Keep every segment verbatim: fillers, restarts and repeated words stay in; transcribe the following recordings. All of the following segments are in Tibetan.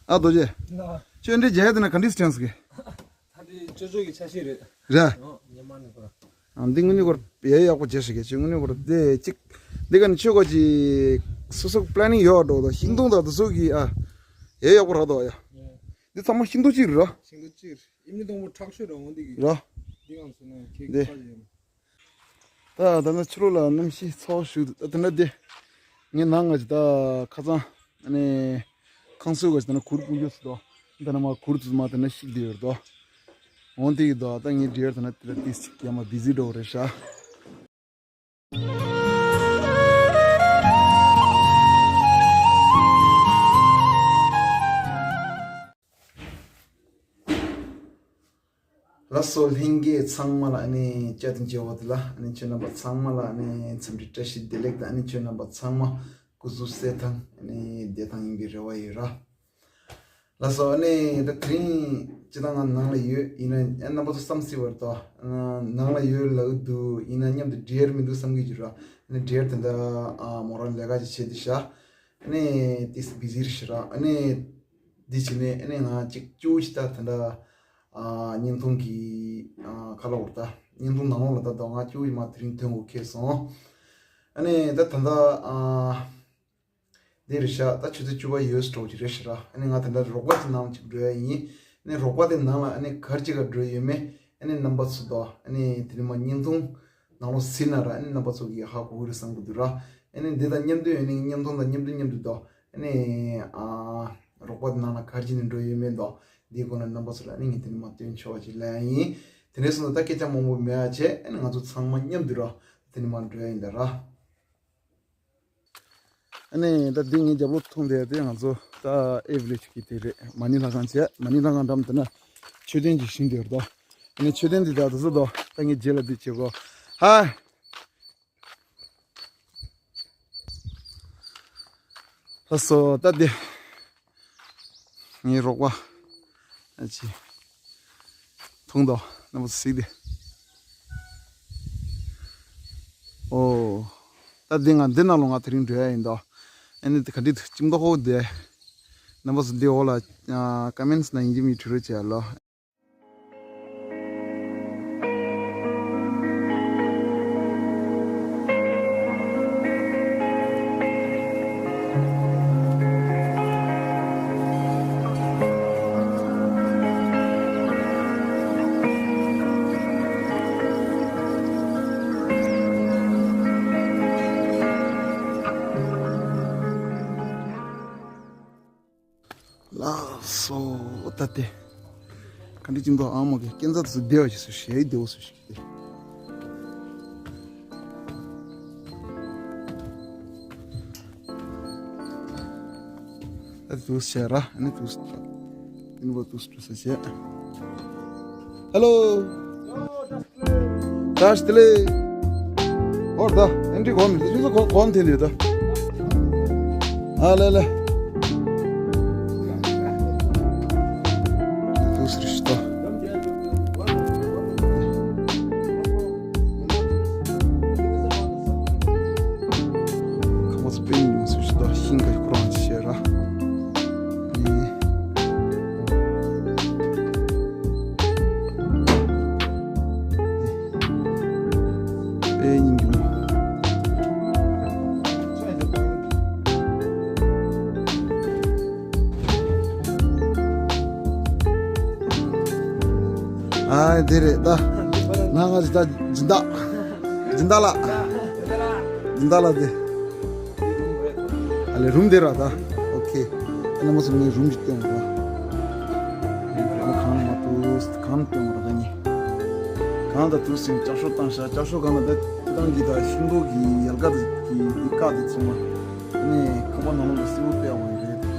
ཨ་རྡོ་རྗེ། ན། ཁྱོད་འདི་རྒྱ་ཡ་དེ་ན་ག་འདྲས་དྲན་སོང་གི། ད་དེ་ཅོ་ཅོ་གི་ཆ་ཤས་རེད། ར། ཨོ་ཉི་མ་ནི་གོ། ཨ་འདི་དངོས་གནས་ཁོ་ར་ཡ་ཡག་པོ་བྱས་ཤིག་གི། ཁྱོད་དངོས་གནས་ཁོ་ར་དེ་གཅིག་འདི་ག་ནས་ཁྱོད་ཁོ་ཅིག་སོ་སོ་པི་ལེ་ནིང་ཡོད་འགྲོ་དོ། ཤིང་སྡོང་དང་དེ་ཚོ་གི་ཨ་ཡ་ཡག་པོ་རག་དོ་ཡ། འདི་ཚང་མ་ཤིང་སྡོང་གཅིག་རེད་ར། ཤིང་སྡོང་གཅིག་རེད། ཨིན་ནི་སྡོང་པོ་ཁྲག་ཤོད་ར་འོང་འདི་གི། ར། འདི་གང་སོང་ན་ཁྱེད་འདི་ཀྱི་ཁ་ཡོད། ད་ད་ནི་ཕྱི་ལོགས་ལ་གནམ་གཤིས་ཚ་བ་ཞིག་འདུག་ད་དེ་འདྲ་དེ། ངའི་ནང་ང་ཅིག་ད་ཁ་སང་ཨ་ནི་ཁང་གསོས་ག་ཅིག་ད་ནི་གུར་སྤུངས་རྒྱུ་ཟེར་དོ། ད་ནི་མ་གུར་དུ་མ་ད་ནི་ཤིག་བསྡད་ཡོད་དོ། འོང་དེ་གི་དོ། ད་ངའི་འབྲེལ་ད་ནི་དེ་ལ་ཏིས་ཅིག་ཡ་མ་བི་ཟི་འགྲོ་གི་རེད་ཤག་ལགས་སོ། ལྷན་རྒྱས་ཚང་མ་ལ་ཨ་ནི་བཅའ་དྲིན་ཆེ་བ་དེ་ལ་ཨ་ནི་ཁྱོད་རྣམ་པ་ཚང་མ་ལ་ཨ་ནི་འཚམས་འདྲི་བཀྲ་ཤིས་བདེ་ལེགས་དང་། ཨ་ནི་ཁྱོད་རྣམ་པ་ཚང་མ་སྐུ་གཟུགས་གསལ་ཐང་ཨ་ནི་བདེ་ཐང་ཡིན་པའི་རེ་བ་ཡོད་ར། ལགས་སོ། ཨ་ནི་ད་དེ་རིང་སྤྱིར་བཏང་ང་ནང་ལ་ཡོད། ཡིན་ན་ཨ་རྣམ་པ་ཚོ་བསམ་སྲིད་པ་རེད་དོ། ནང་ལ་ཡོད་ལབ་ཀྱི་འདུག་ཡིན་ན་མཉམ་དུ་འབྲེལ་མི་འདུག་བསམ་གྱི་ཡོད་ར། ཨ་ནི་འབྲེལ་དེ་འདྲ་ཨ་མོ་རང་ལས་ཀ་ཅིག་བྱེད་དེ་ཤག་ཨ་ནི་ཏིས་བི་ཟི་རེད་ཤག་ར། ཨ་ནི་འདི་བྱས་ནས་ཨ་ནི་ང་གཅིག་ཅུ་ཅིག་ད་དེ་འདྲ་ཨ་བརྙན་ཐུང་གི་ཨ་ཁ་ལོ་བར་ད་བརྙན་ཐུང་ནང་ལོགས་ལ་ད་དོ་ང་ཅུ་ཡིས་མ་དེ་རིང་ཐོན་དགོས་ཁེལ་སོང་། ཨ་ནི་ད་ད་ད་ཨ་འདི་རེད་ཤག་ད་ཆུ་ཚོད་བཅུ་པ་ཡོལ་སྤྲོ་གི་རེད་ཤག་ར། ཨ་ནི་ང་ད་ད་རོགས་པ་ཅིག་ནང་ཅིག་འགྲོ་ཡ་ཡིན། ཨ་ནི་རོགས་པ་དེ་ནང་ལ་ཨ་ནི་གར་ཅིག་ག་འགྲོ་ཡོད་མེད་ཨ་ནི་རྣམ་པ་ཚོ་དོ་ཨ་ནི་དེ་ནི་མ་བརྙན་ཐུང་ནང་ལོགས་ཟིན་ན་ར། ཨ་ནི་རྣམ་པ་ཚོ་གིས་ཧ་གོ་གི་རེད་བསམ་གི་འདུག་ར། ཨ་ནི་འདི་དང་མཉམ་དུ་ཡོད་ནི་བརྙན་ཐུང་དང་མཉམ་དུ་མཉམ་དུ་དོ། ཨ་ནི་ཨ་རོགས་པ་དེ་ནང་ལ་གར་ཅིག་ནས་འགྲོ་ཡོད་མེད་དོ། འདིའི་སྐོར་ལ་རྣམ་པ་ཚོ་ལ་ཨ་ནི་ངས་དེ་ནི་མ་སྟོན་ཆོག་པ་ཅིག་ལབ་ཡ་ཡིན། དེ་ནས་སོང་ཙང་ད་སྐད་ཆ་མང་པོ་མེད་ཡ་བྱས། ཨ་ནི་ང་ཚོ་ཚང་མ་མཉམ་དུ་ར་དེ་ནི་མ་འགྲོ་ཡ་ཡིན་ད་ར། ཨ་ནི་ད་འདི་ངའི་རྒྱབ་ལོགས་མཐོང་དེ་དེ་ང་ཚོ་ད་ཨེ་བི་ལེ་ཇི་གི་དེ་རེད། མ་ཎི་ལྷ་ཁང་བྱས། མ་ཎི་ལྷ་ཁང་འགྲམ་དེ་ན་མཆོད་རྟེན་གྱི་ཤིང་དེ་རེད་དོ། ཨ་ནི་མཆོད་རྟེན་འདི་ད་དེ་ཚོ་དོ། ད་ངའི་རྗེས་ལ་འདི་བྱེད་གོ། ཧ། ལགས་སོ། ད་འདི་ངའི་རོགས་པ་ཨ་ཅི་མཐོང་དོ། རྣམ་པ་ཚོ་གཟིགས་དེ། ཨོ། ད་འདི་ང་འདི་ནང་ལོགས་ང་དེ་རིང་འགྲོ་ཡ་ཡིན་དོ། ཨ་ནི་དེ་ག་འདྲི་འདུག་ཅིམ་ཏོག་ཧོ་དེ། རྣམ་པ་ཚོ་འདི་འོག་ལ་ཨ་ཀོ་མེན་ཊི་ནང་ཡིན་གཅིག་མིན་གཅིག་བྲིས་རོགས་བྱས་ལོ། ལགས་སོ། ད་དེ་ག་འདྲ་ཅིག་འདུག་ཨ་མ་གི་སྐས་འཛེག་དེ་ཚོ་བདེ་བ་ཞིག་སུ་ཞེ་བདེ་བོ་སུ་ཞིག་སྟེ། ད་དུས་བྱས་ར་ཨ་ནི་དུས་དེ་ནི་བ་དུས་དུས་ས་བྱས། ཧེ་ལོ། བཀྲ་ཤིས་བདེ་ལེགས། ཨོ་ད་ཨེན་ཊི་གོམ་དེ་ཚོ་གོམ་དེ་འདི་ད། ཨ་ལེ་ལེ། དེ་དུས་རེད་ཤག་ད། ཁ་མ་ཚོ་པེ་ཉིན་སུ་ཤི་ད་ཤིང་ག་ཁོ་རང་ཅི་བྱས་ར། ཨེ། པེ་ཉིན་གྱི་ནོ། ཨ་དེ་རེད་ད། ང་ང་ཅི་ད་སྦྱིན་བདག་སྦྱིན་བདག་ལགས། སྦྱིན་བདག་ལགས་དེ། ཨ་ལེ་རུམ་དེ་ར་ད། ཨོ་ཁེ། ཨ་ནི་མོ་སུ་ངའི་རུམ་ཅིག་སྟོན་ར། ཨ་ནི་གང་མ་ཏུས་གང་སྟོན་ར་ད་ནི། གང་ད་ཏུས་སིང་ལྕགས་ཤོག་བཏང་ཤག་ལྕགས་ཤོག་གང་ལ་ད་ཁྱེད་རང་གི་ད་ཤིང་ཏོག་གི་ཡལ་ག་དེ་གི་དེ་ཀ་དེ་ཚང་མ། ཨ་ནི་ཁང་པ་ནང་ལོགས་ལ་སེར་པོ་དཔེ་ཡག་པོ་ཡོད་རེད་དེ།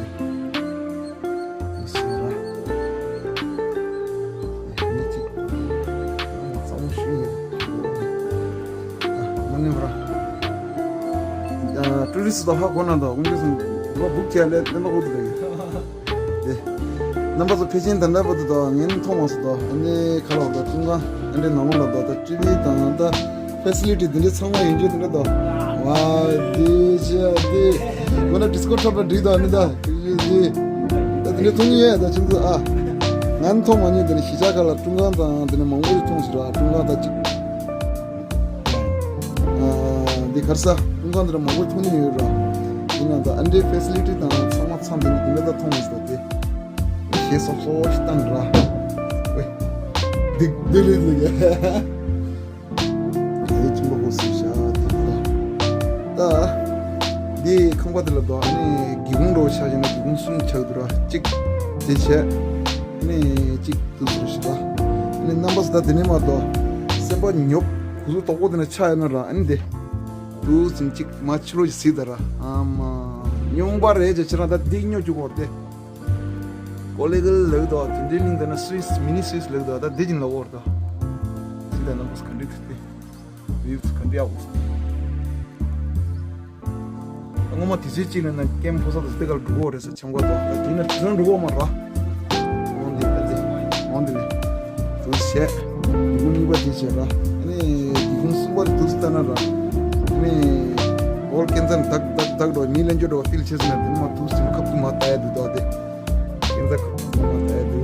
ཨེ་ཤེས་ར། ཨེ་མི་གཅིག་ཨ་མ་གཙང་མོ་ཞིག་ཡོད། ཨ་མ་ནི་བ་ར། ཨ་ཊུ་རི་སི་ཊི་དང་ཧ་གོ་ན་དང་དགོངས་རྒྱུ་སོང་། འདི་བ་བུག་བྱས་ལས་ལས་ན་ཧོ་དུ་རེད། དེ་རྣམ་པ་ཚོ་ཕལ་ཆེར་ད་འདྲ་པོ་དུ་དང་ངས་ནི་མཐོང་མ་སོང་དང་། ཨ་ནི་ཁ་ལག་དང་ཀྲུང་ག་ཨ་འདྲའི་ནང་ལོགས་ལ་དང་ད་ཊི་ཝི་དང་ད་ཕེ་སི་ལི་ཊི་འདི་འདྲའི་ཚང་མ་ཡིན་རྒྱུ་དེ་འདྲ་དང་། ཝའི་དེ་ཅི་ཨ་དེ་ཁོ་ན་ཌི་སི་ཀོ་འཁྲབ་ལ་འགྲིག་དང་ཨ་ནི་ད་དེ་ཅི་དེ་ད་དེ་ མཐོང་མྱོང་ཡོད་ད་ཁྱེད་ཚོ་ཨ། ང་ནི་མཐོང་མ་མྱོང་། དེ་ནི་གཞིས་ཆགས་ཁག་ལ་ཀྲུང་ཀང་དང་དེ་ནི་མང་པོ་ཞིག་མཐོང་ཟེར་བ། ཀྲུང་ཀང་དང་གཅིག་ཨ་འདི་ག་རེ་ཟ། ཀྲུང་ཀང་དེ་ལ་མང་པོ་མཐོང་མྱོང་ཡོད་ར། ཡིན་ནའང་ད་ཨ་འདྲའི་ཕེ་སི་ལི་ཊི་དང་ཚང་མ་ཚང་དེ་ནི་དེ་འདྲ་ད་མཐོང་མ་སོང་སྟེ། ཞེས་སོགས་སོགས་ཤིག་བཏང་ར། ཝེ། འདི་འདི་རེད་ཟེར་གི། དེ་ཁྱིམ་པ་ཧོ་སི་ཤ་དེ་ད། ད། འདི་ཁང་པ་དེ་ལ་དོ་ཨ་ནི་སྒེའུ་ཁུང་འདྲ་བོ་ཆགས་ཤིང་ན་སྒེའུ་ཁུང་གསུམ་ཆགས་འདུག་ར། གཅིག་དེ་བྱས། ཨ་ནི་གཅིག་ཏུ་ཟེར་ཞིག་ད། ཨ་ནི་རྣམ་པ་ཚོ་ད་དེ་ནས་མ་དོ། སེམས་པ་ཉོབ་ཁུ་ཚུར་དོག་པོ་དེ་ན་ཆགས་ཡོད་ན་ར། ཨ་ནི་དེ། དུ་ཟིན་གཅིག་མ་ཕྱི་ལོགས་ཀྱི་ཟིག་ད་ར། ཨ་མ། སྨྱོན་པ་རེད་ཅེས་ཁྱེད་རང་ད་འདི་སྨྱོ་བཅུག་གོ་ར་དེ། ཀོ་ལེ་གལ་ལགས་དོ། དེ་འདྲའི་གླིང་དེ་ན་སུད་སི་མི་ནི་སུད་སི་ལགས་དོ། ད་འདི་ཅིག་ལ་འོར་དོ། ཅི་ད་ན་བུས་ག་འདྲི་ཐུབ་སྟེ། བིའུ་ག་འདྲི་ཡག་པོ། སྔོན་མ་དུས་ཚོད་གཅིག་ལ་ན་ཀེམ་ཕོ་ས་དུ་སྟེ་གལ་འགྲོ་གོ་རེད་ཟེར་ཆང་གོ་དོ། ད་དེ་ན་དེ་ན་འགྲོ་གོ་མ་ར། འོང་འདི་ད་འདི་འོང་འདི་ལས། དུ་བྱས། སྒེའུ་ཁུང་གཉིས་པ་དེ་བྱས་ར། ཨ་ནི་སྒེའུ་ཁུང་གསུམ་པ་དེ་དུ་ལྟ་ན་ར། ཨ་ནི་ཨོལ་ཀན་ཙན་དག་དག་དག་འགྲོ་མི་ལེན་རྒྱུ་འགྲོ་ཕིལ་ཆེ་སོང་ན་དེ་མ་དུ་སིལ་ཁབ་ཏུ་མ་ལྟ་ཡ་དུ་དོ་དེ། ཀན་ཙན་ཁབ་ཏུ་མ་ལྟ་ཡ་དུ།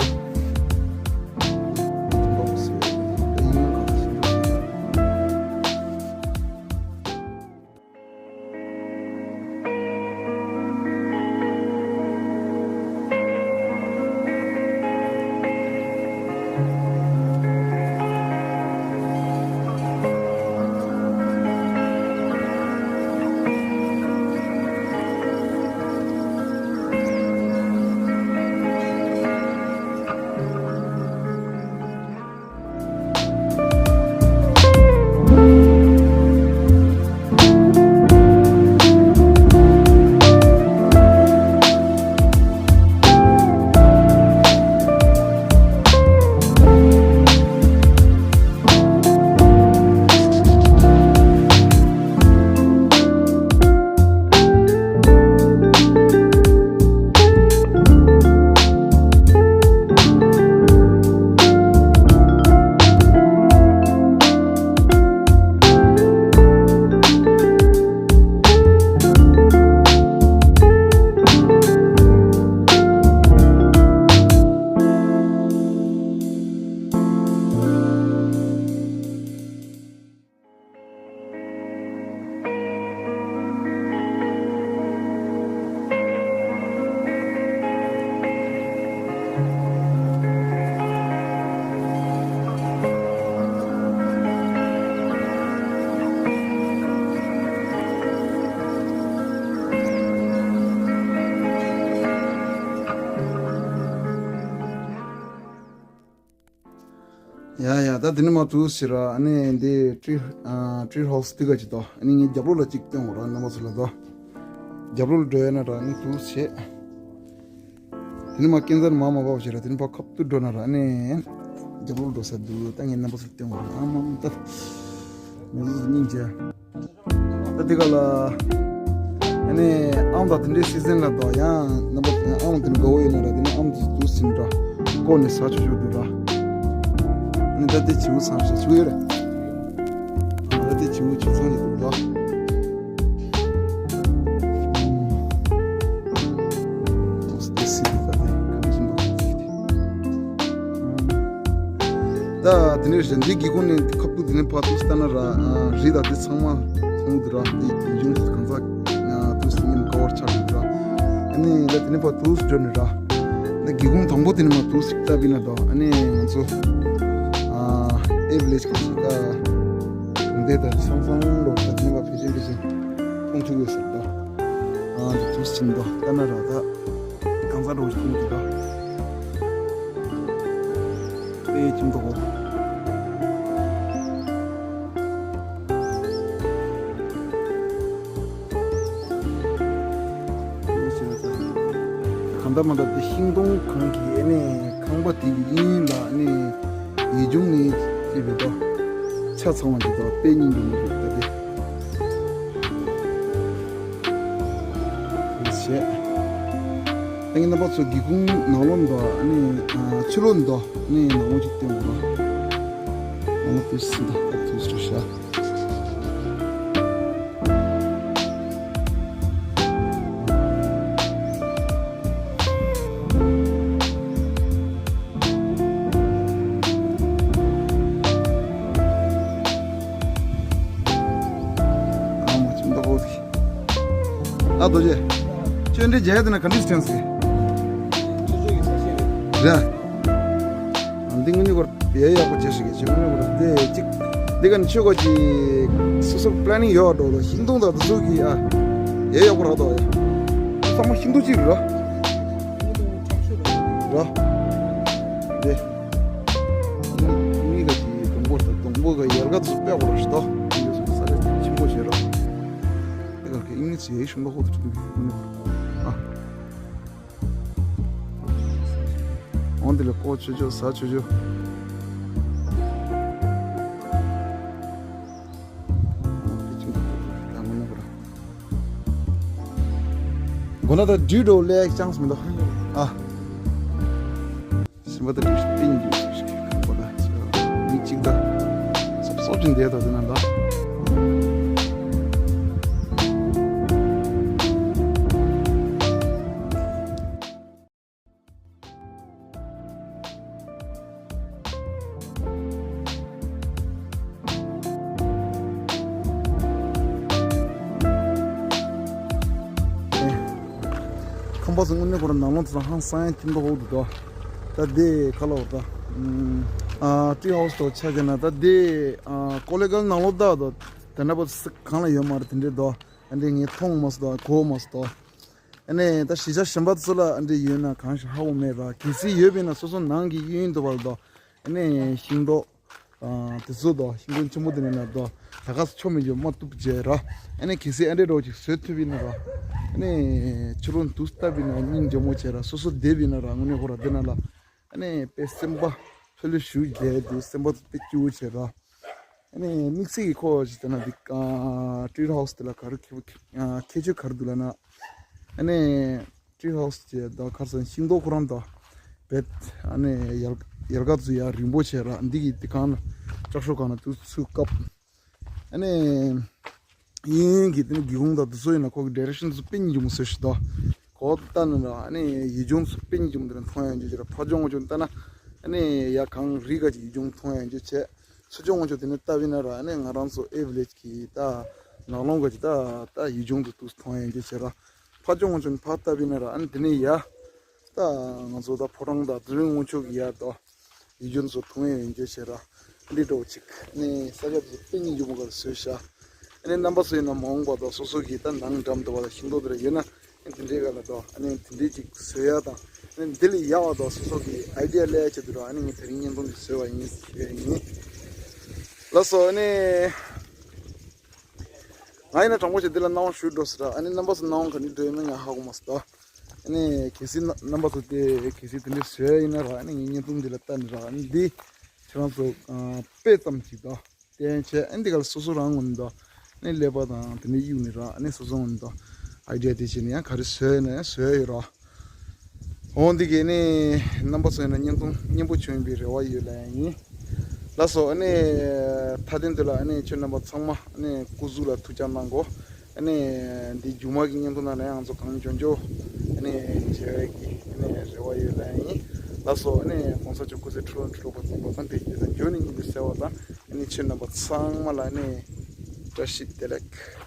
ཡ་ཡ། ད་དེ་ནས་མ་དུ་ཟེར་ར། ཨ་ནི་འདི་ཊི་ཨ་ཊི་ཧའུ་སི་འདི་ག་ཅིག་དོ། ཨ་ནི་ངའི་རྒྱབ་ལོགས་ལ་གཅིག་སྟོན་འོ་ར་རྣམ་པ་ཚོ་ལ་དོ། རྒྱབ་ལོགས་ལ་འགྲོ་ཡ་ན་ར་ཨ་ནི་དུ་བྱས། དེ་ནས་མ་ཀན་ཙན་མ་མ་བབས་ཟེར་ར། དེ་ནས་ཕ་ཁབ་ཏུ་འགྲོ་ན་ར་ཨ་ནི་རྒྱབ་ལོགས་འགྲོ་ས་འདུག་ད་ངའི་རྣམ་པ་ཚོ་སྟོན་འོ་ར། ཨ་མ་མ་ད་མི་ཚོ་སྙིང་རྗེ། ད་འདི་ག་ལ། ཨ་ནི་ཨམ་དང་དེ་འདྲའི་སི་ཛན་ལ་དོ་ཡང་རྣམ་པ་ཨམ་དེ་ནི་དགའ་བོ་ཡོད་ན་ར། དེ་ནི་ཨམ་དེ་དུ་ཟིན་འདྲ། ཀོ་ནི་ས་ཆུ་ཆུ་འདུག་ར། ཨ་ནི་ད་དེ་བྱིའུ་ཚང་ཞེས་བྱིའུ་ཡོད་རེད། ཨ་ད་དེ་བྱིའུ་བྱིའུ་ཚང་ཞིག་འདུག་ར། ཨམ། དེ་སི་ད་དེ་གང་བཞིན་པ། ད་དེ་ནས་རེད། འདི་སྒེའུ་ཁུང་ནས་ཁབ་ཏུ་དེ་ནས་ཕར་དུ་ལྟ་ན་ར། རི་དང་དེ་ཚང་མ་མཐོང་གི་འདུག་ར། དེ་ཡུམ་གང་ས་དུ་སྙིང་དཀར་བར་ཆགས་འདུག་ར། ཨ་ནི་ད་དེ་ནས་ཕར་དུ་འགྲོ་ནས་ར། ད་སྒེའུ་ཁུང་དང་པོ་དེ་ནས་མ་དུ་ཞིག་ལྟ་བི་ན་དོ། ཨ་ནི་ང་ཚོ་ཨེ་བི་ལེ་ཇི་གི་ཞིག་ད་གྲོང་སྡེ་ད་ཚང་ཚང་ལོ་ད་དེ་ནས་ཕར་ཕེ་ཤན་ཕེ་ཤན་མཐོང་ཐུབ་ཡོད་ཟེར་དོ། ཨ་དེ་དུ་ཞིག་འདུག་ལྟ་ན་ར་ད། གང་ཟག་འགྲོ་བཞིན་གྱི་དོ། དཔེ་ཁྱིམ་དོ་གོ། གང་ལྟར་མ་ལྟར་དེ་ཤིང་སྡོང་གང་གི་ཨ་ནི་ཁང་པ་དེ་གི་གཡས་གཡོན་ལ་ཨ་ནི་ཡིད་འབྱུང་ནི་དེ་རེད་དོ། ཆ་ཚང་བ་འདི་དོ་དཔེ་སྙིང་རྗེ་མོ་རེད་ད་དེ། བྱས། ད་ངས་རྣམ་པ་ཚོ་སྒེའུ་ཁུང་ནང་ལོགས་འདུག་ཨ་ནི་ཕྱི་ལོགས་འདུག་ཨ་ནི་ནང་ལོགས་ཅིག་སྟོན་དགོས། ནང་ལོགས་དུས་སུ་འདུག་ད་དུས་སུ་ཤ། ཨ་རྡོ་རྗེ། ཁྱོད་འདི་མཇལ་དེ་ན་ག་འདྲ་ཞིག་དྲན་སོང་། རེད། འདི་དངོས་གནས་ཁོ་རང་ཡག་པོ་བྱས་ཤིག་གི་དངོས་གནས་ཁོ་རང་དེ་གཅིག་འདི་ག་ནི་ཆོས་གོ་ཅི་སོ་སོ་པི་ལེ་ནིང་ཡོད་འགྲོ་ལོ། ཤིང་སྡོང་དང་དེ་ཚོ་གི་ཨ་ཡག་ཡག་པོ་རག་འདུག་ཡ། ཚང་མ་ཤིང་སྡོང་གཅིག་རེད་ར། ར། དེ། མི་ག་ཅི་སྡོང་པོ་དང་སྡོང་པོ་ག་ཡལ་ག་ཚོ་དཔེ་གོ་ར་ཤི་ཏོ། ཡོད་སོང་ས་ཆ་ཆེན་པོ་བྱས་ར། དེ་ག་གི་ཨིན་ཇི་ཡེ་ཤིང་ལོ་ཧོ་དུ་ཅི་འདུག་ཨ། འོན་ཏེ་ལ་ཀོ་ཆོ་ཆོ་ཟ་ཆོ་ཆོ། ད་ངོ་ན་གོ་ར། མགོ་ན་ད་དུས་འགྲོ་ལས་ཅང་སུ་མི་འདུག་ཨ། སེམས་པ་ད་དུས་སྤིན་འགྱུར་ཞིག་གོ་ད་མི་གཅིག་ད་སོབ་སོབ་ཅིག་འདས་ད་དེ་ན་ད། ཁང་པ་ཚོ་དངོས་གནས་ཁོ་རང་ནང་ལོགས་ཚོ་ཧང་སང་ཡང་ཁྱིམ་ཐོག་འོག་ཏུ་འདུག་ད་དེ་ཁ་ལོ་ད་ཨ་ཏྲི་ཧའུ་སི་དོ་ཆ་ག་ན་ད་དེ་ཨ་ཀོ་ལེ་གལ་ནང་ལོགས་ད་དོ་དེ་འདྲ་པོ་གང་ལ་ཡོད་མ་རེད། དེ་འདྲས་དོ་ཨ་འདྲས་ངས་མཐོང་མ་སོང་དོ་གོ་མ་སོང་དོ། ཨ་ནི་ད་གཞིས་ཆགས་གཞན་པ་ཚོ་ལ་ཨ་འདྲས་ཡོད་ན་གང་ཞིག་ཧ་གོ་མེད་པ། གལ་སྲིད་ཡོད་པ་ཡིན་ན་སོ་སོ་ནང་གི་གཡས་གཡོན་དུ་བར་དོ་ཨ་ནི་ཤིང་ཏོག་དེ་ཚོ་དང་ཤིང་སྡོང་ཆེན་པོ་དེ་ནས་ན་དང་ད་ག་སུ་ཆོ་མི་འཇོག་མ་གཏུབ་བྱས་ར། ཨ་ནི་གལ་སྲིད་ཨ་འདྲས་འདྲ་བོ་ཅིག་བཟོས་ཐུབ་ཡིན་ན་ར། ཨ་ནི་ཕྱི་ལོགས་དུས་སྟབས་ཡིན་ན་སྙིང་རྗེ་མོ་བྱས་ར། སོ་སོ་བསྡད་པ་ཡིན་ན་ར་དངོས་གནས་ཁོ་ར་དེ་ན་ལ་ཨ་ནི་དཔེ་སེམས་པ་ཕྱི་ལོགས་ཞུ་བྱས་དེ་སེམས་པ་དཔེ་སྐྱིད་པོ་བྱས་ར། ཨ་ནི་དམིགས་བསལ་གྱི་ཁོ་ཅིག་ལྟ་ན་འདི་ཀྲི་ཧའུ་སི་དེ་ལ་ག་རེ་ཁྱད་ཁྱད་ཆོས་ག་རེ་འདུག་ལབ་ན། ཨ་ནི་ཀྲི་ཧའུ་སི་ཅེས་ད་ཁར་སང་ཤིང་ཏོག་ཁོ་རང་དང་བེད་ཨ་ནི་ཡལ་ཡལ་ག་ཚོ་ཡ་རིང་པོ་བྱས་ར། འདི་གི་འདི་གང་ན་ལྕགས་ཤོག་གང་ན་དུས་ཚུད་སྐབས་ཨ་ནི་གཡས་གཡོན་གྱི་དེ་ནི་སྒེའུ་ཁུང་དང་དེ་ཚོ་ཡིན་ན་ཁོ་གི་ཌི་རེག་ཤན་ཚོ་དཔེ་སྙིང་རྗེ་མོ་བཟོས་ཤིག་དང་གོ་ལྟ་ནི་ར། ཨ་ནི་ཡུལ་ལྗོངས་ཚོ་དཔེ་སྙིང་རྗེ་མོ་དེ་ནི་མཐོང་ཡ་འཇོག་ཅིག་ར། ཕར་ཕྱོགས་ངོས་ཕྱོགས་ལྟ་ན་ཨ་ནི་ཡ་གངས་རི་ག་ཅིག་ཡུལ་ལྗོངས་མཐོང་ཡ་འཇོག་བྱས། ཚུར་ཕྱོགས་ངོས་ཕྱོགས་དེ་ནས་ལྟ་བ་ཡིན་ན་ར། ཨ་ནི་ང་རང་ཚོ་ཨེ་བི་ལེ་ཇི་གི་ད་ནགས་ཀློང་ག་ཅིག་ད་ད་ཡུལ་ལྗོངས་དེ་ཏུས་མཐོང་ཡ་འཇོག་བྱས་ར། ཕར་ཕྱོགས་ངོས་ཕྱོགས་ནས་ཕར་ལྟ་བ་ཡིན་ན་ར། ཨ་ནི་དེ་ནས་ཡ་ད་ང་ཚོ་ད་ཕོ་བྲང་དང་དེ་རིང་ངོས་ཕྱོགས་ཀྱི་ཡ་ད་ཡུལ་ལྗོངས་ཚོ་མཐོང་ཡ་ཡིན་འཇོག་བྱས་ར། འདི་འདྲ་བོ་ཅིག་ནི་ས་ཆ་དེ་ཚོ་དཔེ་སྙིང་རྗེ་མོ་ག་ལ་བཟོས་ཤག་ཨ་ནི་རྣམ་པ་ཚོ་ཡིན་ན་མ་འོངས་པ་དང་སོ་སོ་གི་ད་ནང་འགྲམ་དུ་བ་ལ་ཤིང་ཏོག་དེ་ར་ཡོད་ན་ཨ་ནི་དེ་འདྲའི་ག་ལ་དང་ཨ་ནི་དེ་འདྲའི་ཅིག་བཟོ་ཡ་དང་ཨ་ནི་འདི་ལས་ཡག་པ་དང་སོ་སོ་གི་ཨའི་ཌི་ཡ་སླེབས་ཡ་ཆེད་དུ་ར། ཨ་ནི་ངས་དེ་རིང་བརྙན་ཐུང་འདི་བཟོས་པ་ཡིན་ཞུ་ཡ་ཡིན། ལགས་སོ། ཨ་ནི་ང་ཡིན་ན་དྲང་པོ་བྱས་འདི་ལ་སྣང་བ་ཞུ་འགྲོ་ཟེར་ར། ཨ་ནི་རྣམ་པ་ཚོ་སྣང་བ་ག་འདྲ་འགྲོ་ཡོད་མེད་ང་ཧ་གོ་མ་སོང་ད། ཨ་ནི་གལ་སྲིད་རྣམ་པ་ཚོ་དེ་གལ་སྲིད་དེ་འདྲ་བཟོས་ཡ་ཡིན་ན་ར། ཨ་ནི་ངས་བརྙན་ཐུང་འདི་ལ་ལྟ་ནི་ར། ཨ་ནི་འདི་ཁྱེད་རང་ཚོ་དཔེ་ཙམ་ཅིག་ད། བསྟན་བྱས་ཨ་འདི་ག་ལ་སོ་སོ་རང་ངོ་ནས་དང་ནི་ཀླད་པ་དང་དེ་ནས་གཡུག་ནས་ར། ཨ་ནི་སོ་སོ་ངོ་ནས་དང་ཨའི་ཌི་ཡ་དེ་བྱས་ནས་ཡང་ག་རེ་བཟོས་ཡོད་ན་ཡང་བཟོས་ཡོད་ར། འོ་འདི་གས་ནི་རྣམ་པ་ཚོ་ཡིན་ན་བརྙན་ཐུང་སྙན་པོ་བྱུང་ཡིན་པའི་རེ་བ་ཡོད་ལ་ཡང་ཡིན། ལགས་སོ། ཨ་ནི་མཐའ་དོན་དུ་ལ་ཨ་ནི་ཁྱོད་རྣམ་པ་ཚང་མ་ཨ་ནི་སྐུ་གཟུགས་ལ་ཐུགས་ཅག་གནང་གོ། ཨ་ནི་འདི་མཇུག་མ་གི་བརྙན་ཐུང་ནང་ལ་ཡང་ང་ཚོ་གང་མགྱོགས་མགྱོགས་ཨ་ནི་མཇལ་བའི་གི་ཨ་ནི་རེ་བ་ཡོད་ལ་ཡང་ཡིན། ལགས་སོ། ཨ་ནི་གོང་ས་མཆོག་སྐུ་ཚེ་ཁྲི་ལོ་ཁྲི་ལོ་བར་བརྟན་པ་དང་བདེ་སྐྱིད་དང་འབྱོར་ནས་སྙིང་པོའི་བརྩེ་བ་དང་། ཨ་ནི་ཁྱེད་རྣམ་པ་ཚང་མ་ལ་ཨ་ནི་བཀྲ་ཤིས་བདེ་ལེགས།